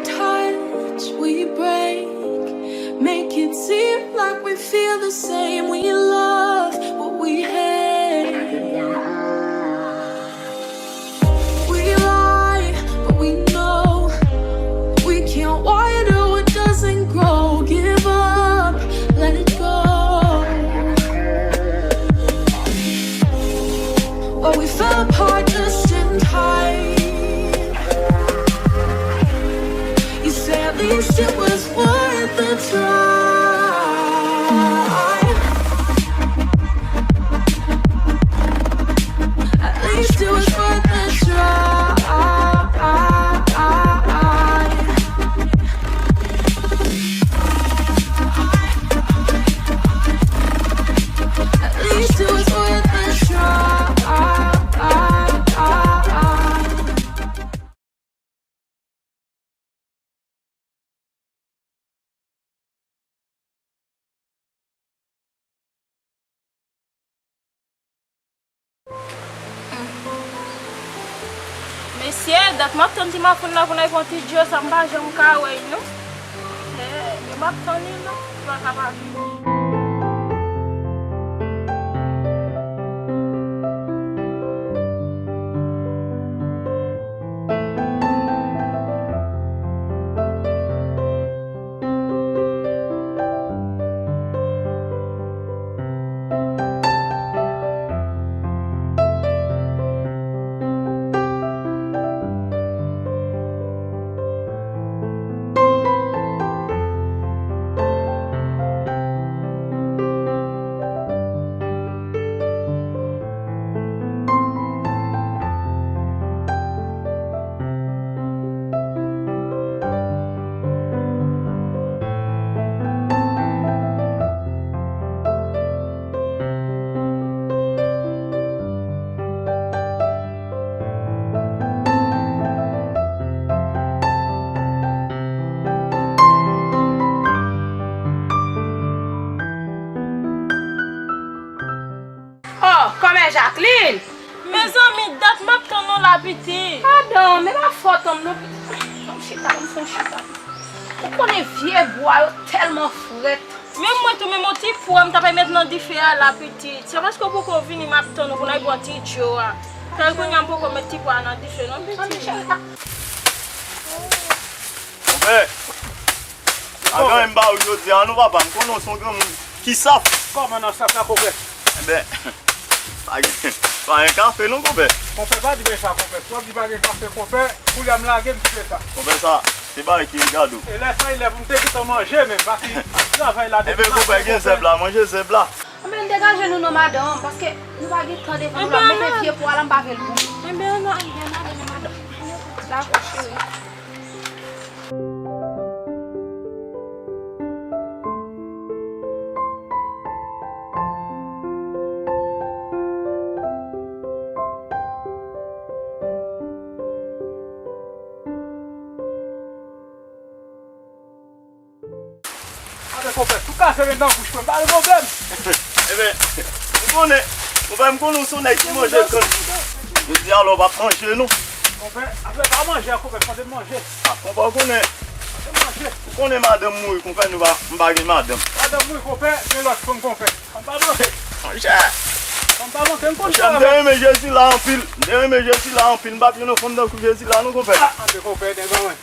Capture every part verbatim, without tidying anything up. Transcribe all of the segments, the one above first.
Touch, we break. Make it seem like we feel the same. We love what we hate. We lie, but we know we can't water what doesn't grow. Give up, let it go. But we fell apart just in time. You say at least it was worth a try. At least it was worth a try. At least it was worth a try. Mesye, dat m ap tann ti mafoun la pou n al pran ti djo sa, m pa janm ka wè l non. Eh, men m ap tann li non, li pa ka pa vini. Oh, kòmè Jacqueline! Mezanmi, dat m ap tann ou la, pitit. Adan, men pa fòt an m non, pitit. Ban m chita, ban m fè yon chita. Ou konnen vye bwa yo tèlman frèt. Menm mwen tou, menm yon ti pwa m ta pral met nan dife a la, pitit. Se paske w poko vini, m ap tann ou pou n al pran ti djo a. Fè kounye a m poko met ti pwa a nan dife non, pitit. Konpè, pa gen anyen m ba ou jodi a non, papa. M konnen w se yon granmoun ki saf. Kòman nan saf la, konpè? Enben, pa gen, pa gen kafe non, konpè. Konpè, pa di bagay sa, konpè. Si w ap di pa gen kafe, konpè, kounye a m lage, m kite sa. Konpè, sa se bagay ki regade w. E lè sa, e lè pou m te gentan manje, men pa ki travay la depi maten, konpè. Enben, konpè, gen zèb la, manje zèb la. Anben, degaje nou non, madanm, paske nou pa gen tan devan nou la. Mete vye pwa la, m pa vle l pou nou. Enben, ann ale, ann ale non, madanm. Dakò, cheri. Gade konpè, tou kafe gen nan bouch mwen, pa gen pwoblèm. Enben, m konnen, konpè, m konnen w se yon nèg ki manje kan. Jodi a la w p ap manje non. Konpè, afè pa manje a, konpè, fòk de manje. A, konpè, w konnen. Fòk de manje. Ou konnen madanm mouri, konpè, nou pa, m pa gen madanm. Madanm mouri, konpè, gen lòt fanm, konpè. Fanm pa manke. Monchè. Fanm pa manke, m konn sa. Monchè, m te renmen Jezi la anpil. M te renmen Jezi la anpil. M pa t renmen fanm tankou Jezi la non, konpè. A, anben, konpè, nèg an mwen.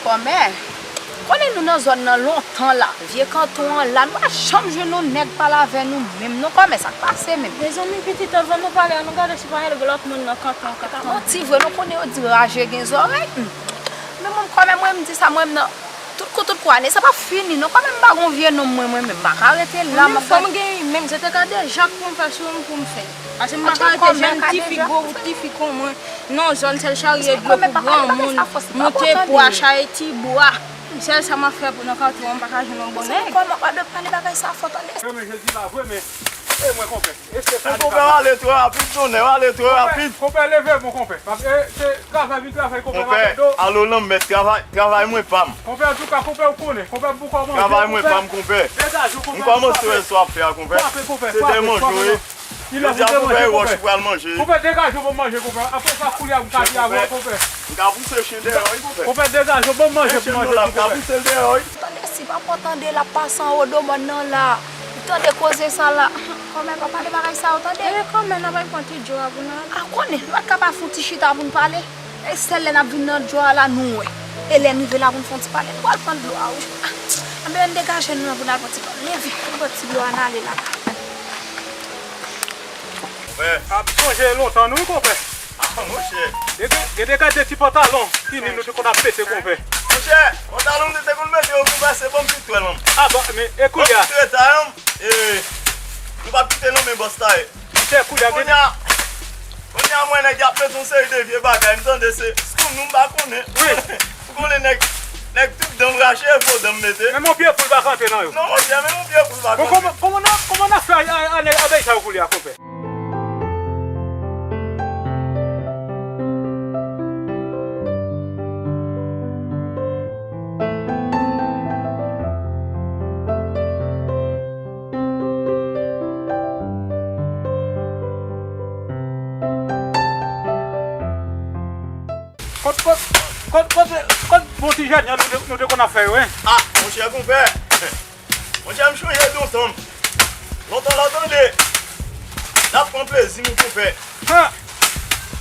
Kòmè, konnen nou nan zòn nan lontan la. Vye kanton an la, nou pa janm jwenn yon nèg pale avè nou menm non, kòmè, sa k pase menm? Mezanmi, pitit, anvan nou pale, ann nou gade si pa gen lòt moun nan kanton an k ap tann. Manti vre, nou konnen yo di raje gen zòrèy. Hum. Men mwen, kòmè, mwen, m di sa, mwen, m nan tout kou, tout kou ane, sa p ap fini non, kòmè, m pa gon vye nonm mwen, mwen menm, m pa ka rete la, m ap gade. Fò m gen, menm se te gade jak pou m fè sou m pou m fè. Paske m pa ka rete jèn tifi gwo, tifi kon mwen. Non, zòn sèl charye dlo pou granmoun, monte bwa, charye ti bwa. Sèl sa m ap fè pou nan katye an, m pa ka jwenn yon bon nèg. Kòman w ap pale bagay sa fò tande? Renmen Jezi la vre, men E mwen, konpè. E se sa. Konpè, w ale twò rapid, tonnè, w ale twò rapid. Konpè, leve, mon konpè. Paske, e, se travay, vin travay, konpè, konpè, alo lanmèd, travay, travay mwen pa m. Konpè, antouka, konpè, ou konnen. Konpè, pou kòmanse, travay mwen pa m, konpè. Degaje w, konpè. M kòmanse wè sa w ap fè a, konpè. Frape, konpè, frape, frape. Se de manje w ye. Jodi a, konpè, e wòch ou pral manje. Konpè, degaje w, ban m manje, konpè. Apre sa, koulye a, m ka di avè w, konpè. M ka pouse chen dèyè w, wi, konpè. Konpè, degaje w, ban m manje pou manje, konpè. M ka pouse l dèyè w, wi. Tande, si papa w tande l ap pase anwo do mòn nan la, li tande koze sa la. Kòmè, pa pale bagay sa yo, tande. E kòmè, n ap al pran ti dlo a pou n ale. A konnen, nou pa t ka pa fè yon ti chita pou n pale. E sèl lè n ap vin nan dlo a la, nou wè. E lè n rive la pou n fè yon ti pale, n pral pran dlo a, wi. A, anben, ann degaje nou an pou n al pran ti pale. Leve, ann pran ti dlo a, n ale la. Konpè. Ap sonje lontan, nou, wi, konpè. A, monchè. Gade, gade, gade ti pantalon fini nou te konn ap mete, konpè. Monchè, pantalon nou te konn mete yo, konpè, se bon m ki twèl an. A, bon, men, e koulye a? Bon m ki twèl an, e, nou p ap kite non men bòs la ye. Monchè, koulye a, kounye a, kounye a, mwen, nèg y ap mete yon seri de vye bagay, m tande se sou nou, m pa konnen. Wi. Ou konnen nèg, nèg tout dan rache, fo dan m mete. Menm yon pye poul pa kanpe nan yo. Non, monchè, menm yon pye poul pa kanpe. Bon, kòman, kòman n a, kòman n a fè a, a, a, a bay sa yo koulye a, konpè? Kot, kot, kot, kot, kot bon ti jèn yo nou te, nou te konn ap fè yo, en? A, monchè konpè. Monchè, m chonje lontan. Lontan la, tande. N ap pran plezi nou konpè. Ha!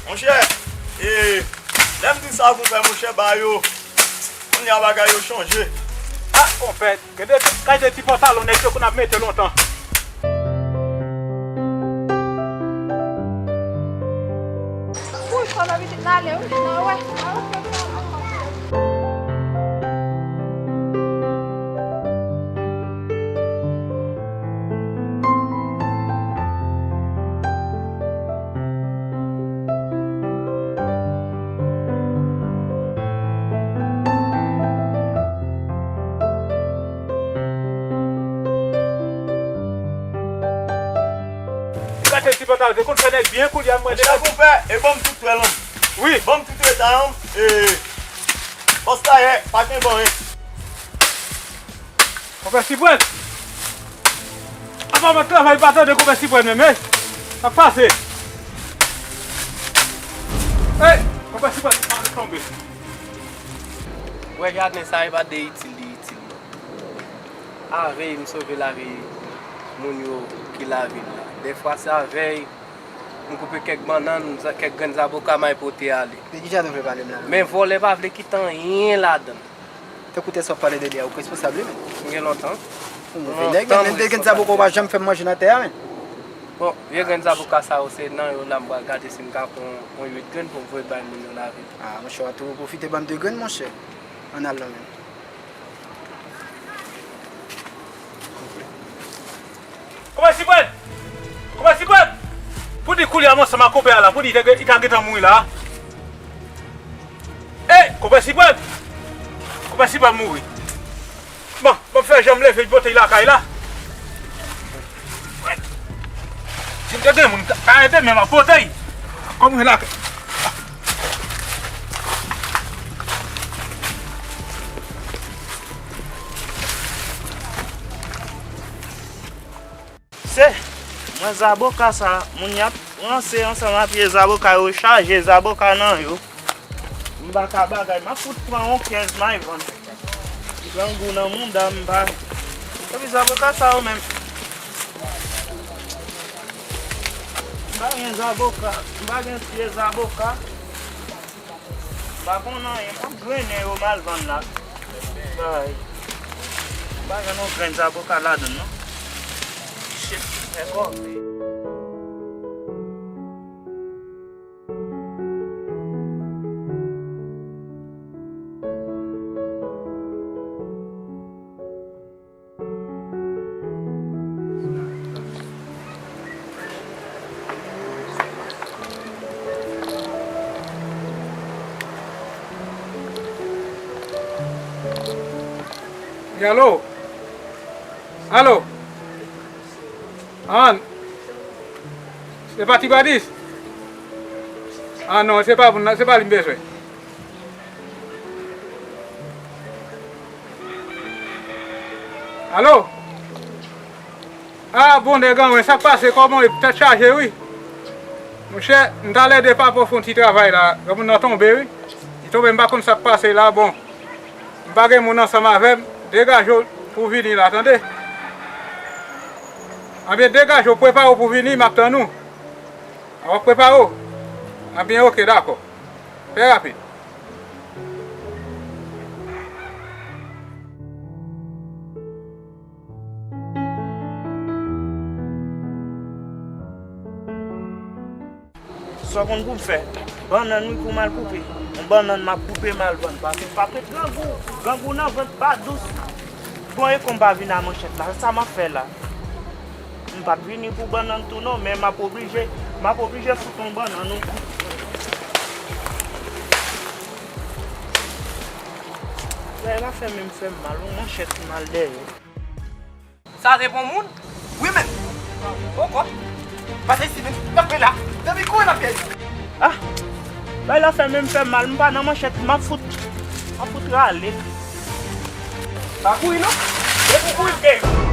Monchè, e, lè m di sa konpè, monchè, ba yo. Kounye a bagay yo chanje. A, konpè. Gade kalite ti pantalon nèg yo konn ap mete lontan. Wouy, fò nan pitit n ale, wi. N a wè. Gade ti pantalon, te konn fè nèg byen, kounye a mwen. Monchè konpè, e ban m tout twèl an. Wi. Ban m tout twèl an, e, bòs la ye, pa gen bon, en. Konpè Siprèn! Apa mwen travay pa tande konpè Siprèn menm, e? Sa k pase? Ey! Konpè Siprèn, pa tonbe. Wè jaden sa, e pa de itil li itil non. Avèy m sove lavi moun yo ki lavil la. Dèfwa se avèy m koupe kèk bannann, kèk grenn zaboka m al pote ale. De ki jaden w vle pale m la menm? Men vòlè pa vle kite anyen ladan l. Te koute sa w ap pale de li a, ou k responsab li menm. M gen lontan. Ou move nèg, menm de grenn zaboka ou pa janm fè m manje nan tè a, menm. Bon, vye grenn zaboka sa yo, se nan yo la m pral gade si m ka pran yon uit grenn pou m voye bay moun yo lavil. A, monchè, w ap tou pwofite ban m de grenn, monchè. Ann al la menm. Konpè Siprèn! Konpè Siprèn! Pou di koulye a m ansanm ak konpè a la, pou di li ta gentan mouri la. Ey, konpè Siprèn! Konpè Siprèn mouri. Bon, m ap fè jan m leve botèy lakay la. Si m te gen moun, ta, ta ede men m ap botèy. Kòm mwen lakay. Se mwen zaboka sa, moun y ap ranse ansanm ak pye zaboka yo, chaje zaboka nan yo. M pa ka bagay, m ap fout pran yon kenz may vann. Grangou nan mouda m pa. Epi zaboka sa yo menm. M pa gen zaboka, m pa gen pye zaboka. M pa konn anyen, m ap grennen yo m al vann la. Bay. M pa jwenn yon grenn zaboka ladan l non. Shit, fè kòve. Wi, alo? Alo? An, Se pa Ti Gwadis? Ah non, se pa moun nan, se pa li m bezwen. Alo? Ah, bon, nèg an, sa k pase, kòman w ye? Tèt chaje, wi. Monchè, m t al ede papa w fè yon ti travay la. Granmoun nan tonbe, wi. Li tonbe, m pa konn sa k pase la, bon. M pa gen moun ansanm avè m. Degaje w pou w vini la, tande? Anben, degaje w, prepare w pou w vini, m ap tann ou. W ap prepare w? Anben, oke, dakò. Fè rapid. Sa w konn pou m fè? Bannann wi pou m al koupe. Yon bannann m ap koupe m al vann. Paske m p ap ret grangou. Grangou nan vant pa dous. Bon, e kon m pa vin a manchèt la, sa m ap fè la? M p ap vini pou bannann tou non, men m ap oblije, m ap oblije fout yon bannann wi. Bagay la fè menm fè m mal, yon manchèt mal dèyè. Sa se bon moun? Wi, men. Poko. Pase isi, men. Kanpe la. Depi kouri nan pyèj. Ah! Bagay la fè menm fè m mal. M pa nan manchèt, m ap fout, m ap fout rale. Pa kouri, non. Depi kouri, m gen.